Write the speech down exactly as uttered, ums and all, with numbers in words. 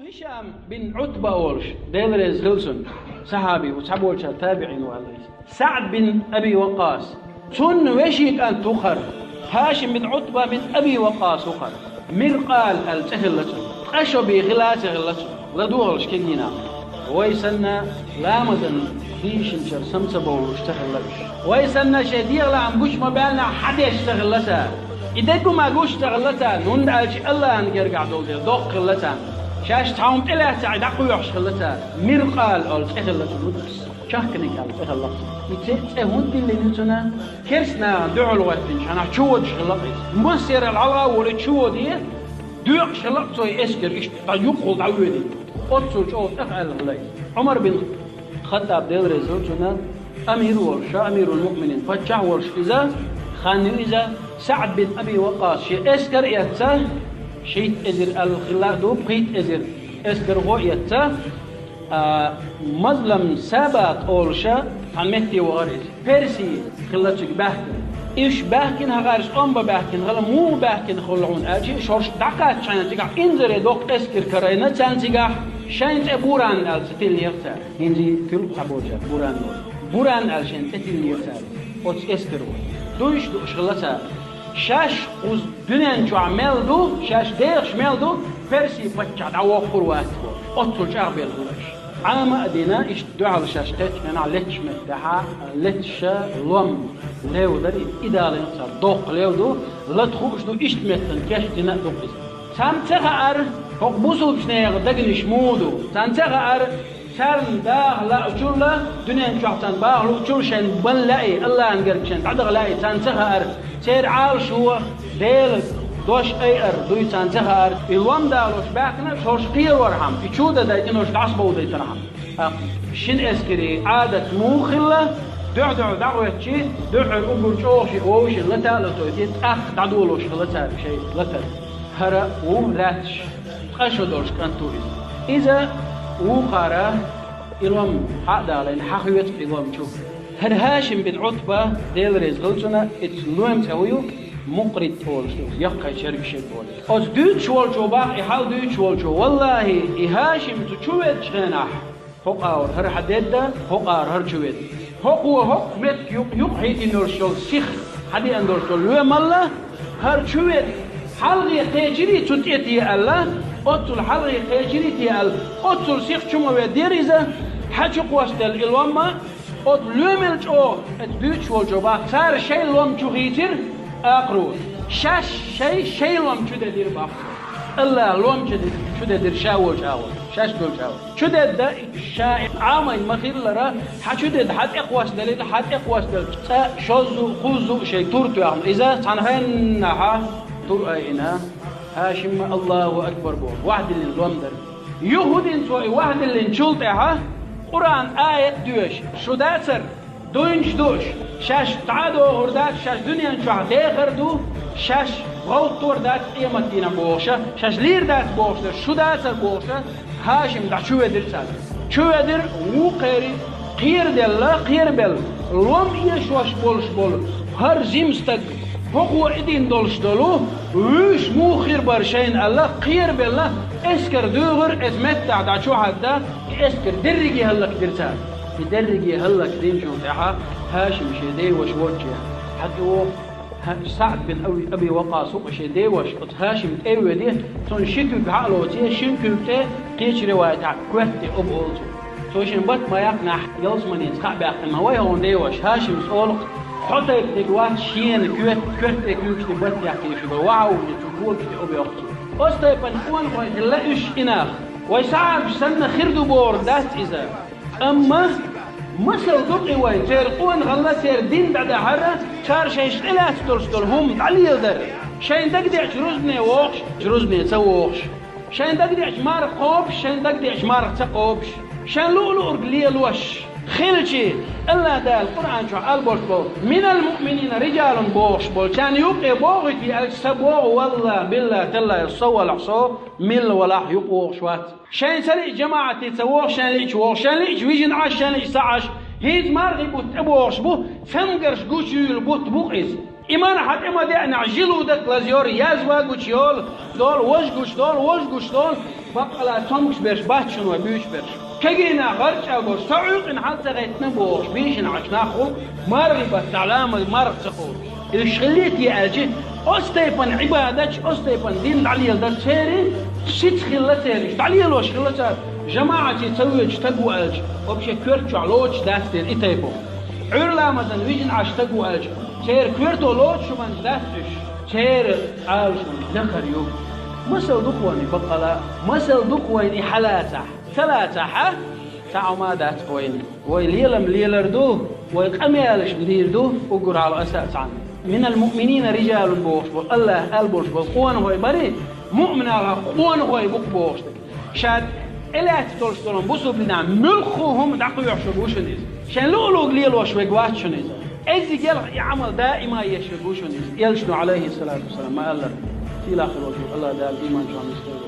Хишам бин Ӏутба олуш, Дела реза хила цунна, сахьаби ву, цхьаболчара табиӀин ву аьлла иза. СаӀд бин Аби Вакъас, цунна вешин кӀант ву хӀара. Хашим бин Ӏутба бин Аби Вакъас ву хӀара. Миркъал аьлла цӀе хилла цунна. Ткъа шо бен хила а ца хилла цунна. ЛадугӀалаш кегийнахь. Вай санна ламазан дийшинчара сам ца бовлуш ца хилла уьш. Вай санна шайн дегӀан лаам гучу ма баьллинехь хьан деш ца хилла цара. И дерг ма гуш ца хилла царна, хӀунда аьлча Аллахьан гергахь долу дела доккха хилла царна. Шаьш цхьа хӀума тӀелаьцна дӀакхоьхьуш хилла цара. Миркъал олу цӀе хилла цунна. Чахканиг аьлла цӀе хилла. И цӀе, цӀе хӀунда диллина ю цунна? Керста нахана дуьхьал гӀоьттинчу хьанахь чуводуш хилла иза. Массеран хьалха а волий чуводе, доькъуш хилла цо и эскар иштта дӀа юккъехула дӀавоьдий. Оццул чӀогӀа тӀехъаьлла хилла иза. Ӏумар бин Хаттаб, Дела реза хила цунна, амир волуш, ша амирул муъминин, паччахь волуш иза, хан ю иза, СаӀд бин Аби Вакъас шен эскар а эцна, шийтта эзар аьлла хилла а ду, пхийтта эзар эскархо а эцна, а, Мазлам Сабат олуша цхьана метте вахара иза. Перси хилла цига баьхкина. Уьш баьхкина хӀокхаьрца тӀом бан баьхкина хилла, муха баьхкина хилла хьуна аьлча, шорш дӀакхаччахьана цигахь инзаре доккха эскар карийна царна цигахь, шайн цӀе Буран аьлла ца тиллинера цара. ХӀинца туьллу цхьаболчара Буран олу. Буран аьлла шайн цӀе тиллинера цара. Оцу эскаро. Дуйш дууш хилла цара. Шаьш кхуза дуьнен чохь мел ду, шаьш дехаш мел ду, Персин паччахь дӀавоккхур вац бохуш. Оццул чӀагӀбелла хилла уьш. Ӏама а дина, иштта дуьхьал шаьш кхеччу хенахь летташ меттехь, летташ лом, лев дара, и далийна цара доккха лев ду, лата хууш ду, иштта меттана кечдина а ду иза. Царна ца хаьара, хӀокху бусулбачу нехан дегнаш муха ду. Царна ца хаьара, царна даха лаучул а, дуьнен чохь царна баха луучул а шайн бан лаьий, Аллахьан гергахь шайн дӀадаха лаьий, царна ца хаьара. Церан Ӏалашо, Делан дош айар дуй царна ца хаьара. И лом далош баьхкина, шорш кхерорхьама, и чу а дадайтина, шаьш дӀасабовдайтархьама. ТӀаккха шина эскарийн Ӏадат муха хилла, дуьхь-дуьхьал дӀагӀоьттичи, дуьххьара уггар чӀогӀа шиъ вовшийн лата а латойтий, тӀаккха дӀадолош хилла цара шайн латар. ХӀара ву лаьтташ, ткъа шо долуш кӀант ву иза. Иза вукхара и лом хьа а далийна, хьан хоьцу и лом чу. ХӀара ХӀашим бин Ӏутба, Дела реза хила цунна, иза лоьма цӀе хӀун ю, Мукърит олуш ду, яккхий чергаш ю олуш. Оцу дуьйцуш волчо бах, и хьал дуьйцуш волчо: «Валлахьи, и ХӀашим цу чу веддачу хенахь, хӀокху агӀор хӀара хьан дедда, хӀокху агӀор хӀара чу ведда. ХӀокхо хӀокху меттиг юкъ-, юкъахьийзина йолуш йолу сих, хьан деана долуш долу лоьмалла, хӀара чу ведда, хьалхе кхечирий цу тӀе те аьлла, оццул хьалхе кхечирий те аьлла, оццул сих чу ма веддера иза, хьан чу кхоссаделла и ломма, оцу лоьмал чӀогӀа», — эцу дуьйцуш волчо бах, цара шайн лом чу хийцира, акхаро. Шаьш шайн, шайн лом чу дедира бах. Аллахьа лом чу де-, чу дедира ша волчу агӀор, шаьш долчу агӀор. Чу дедда ша Ӏамайн ма-хиллара, хьан чу дедда, хьан тӀе кхоссаделира, хьан тӀе кхоссаделча цкъа шозза а, кхузза а шайн тур тоьхна. Иза цхьана хеннахьа тур айина, ХӀашимма Аллаху акбар бохуш, вахдиллина лом дара. Юха хӀун дина цо и вахдиллинчул тӀаьхьа, Къуръан аят доьшу, шу дацара, дуйнаш дууш, шаьш дӀа а дохур дац, шаьш дуьнен чохь дехар ду, шаьш гӀовттор дац къематдийнахь бохуша, шаьш лийр дац бохуша, шу дацара бохуша, ХӀашим дӀа чу ведира царна. Чу ведира, вукхерий кхераделла, кхерабелла, лом эшош болуш болу хӀара жима стаг, хӀокхо и дина долуш долу, вуьйш муха хир бара шайна аьлла, кхерабелла, эскар дуьйгӀира, иза меттахь дӀа чу хьаьдда, и эскар дерриге хӀаллакдира цара. И дерриге хӀаллакдинчул тӀаьхьа ХӀашим шен деваша волчу хьан тӀе воху. ХӀа-, СаӀд бин Аби, Аби Вакъас ву шен деваша, оцу ХӀашим тӀе а веде, цунна ши куьг хьа а лоций, шина куьйга тӀе кхечу риваятехь коьрта тӀе оба олу цо. Цо шен бат ма яккхинехь, ялсаманица кхаъ баьккхина ма вай хьуна деваша, ХӀашимс олу: «Хьо тайпаниг вац шена коьрта, коьрта тӀе куьйгаш тӀе бат яккхийша, ваха а вуьйла цу когаш тӀе оба йоккху цо». Оцу тайпана къонахой хилла уьш и нах. Вай сахьабаш санна хир ду бохург дац иза. Амма масал ду кхин вай, церан къонахалла, церан дин дӀадахьара, цара шайша тӀелаьцна долуш долу хӀума дӀалеладара. Шайн дагадеача рузбане вохуш, рузбане ца вохуш. Шайн дагадеача марха кхобуш, шайн дагадеача марха ца кхобуш. Шайн луъу-луург лелош. Хилчи, Аллахь Дала Къуръан чохь алборш болу: «Минал муъминина риджалун», — бохуш болу. Царна юккъе бохуьйтий аьлча, ца боху, валлахь, биллахь, таллахь, со валахь, со милла валахь юкъа вохуш вац. Шайн ца лиъча жамаӀате ца воху, шайн лиъча воху, шайн лиъча вижина Ӏаш, шайн лиъча ца Ӏаш. ХӀинца мархий бутт тӀебохуш бу, цамгарш гучуйийла бутт бу-кх иза. Иман хьан тӀе ма деънехь, жилу дакъа лазайора, язва гучуйолу, долу, вож гуч долу, вож гуч долу. Баккъала цомгаш берш бац шуна вай буьйцуш берш. Кегий нах гӀарчӀа гуш, со Ӏуьйкъе хьал ца гӀеттина бохуш, бийшина Ӏаш нах хуьлу, мархи бац, Ӏаламат марха ца хуьлу. Уьш хилийта аьлча, оцу тайпана Ӏибадаташ, оцу тайпана дин дӀалеладар церан сица хилла церан, дӀалелош хилла цара, жамаӀате ца воьдуш стаг ву аьлча, вообще коьрта чохь лоцуш дац дера и тайпа. Ӏуьйра ламазан вижина Ӏаш стаг ву аьлча, церан коьрто лоцуш хӀуманаш дац уьш, церан Ӏалашо дахар ю. Масал ду-кх вайна баккъала, масал ду-кх вайна и хьалацахь. Ца лацахьа, цхьа хӀума дац вайна. Вай лелам лелар ду, вай къамелаш дийр ду, уггар хьалха аса а цхьаьна. «Минал муъминина риджалун», бохуш болу, АллахӀа аьлла болуш болу къонахой барий, муъминалла къонахой бу-кх бохуш дерг. Ша тӀелаьцна долуш долу бусулба динехь муьлхха хӀума дӀакхоьхьуш верг ву шуна иза. Шайн луъу-луъург лелош верг вац шуна иза. Эззиг елха и Ӏамал даима еш верг ву шуна иза. Элчано, Ӏалайхиссалату вассалам, ма-аллара, сийлахь хир волчу АллахӀ Дала иман чохь нисдойла.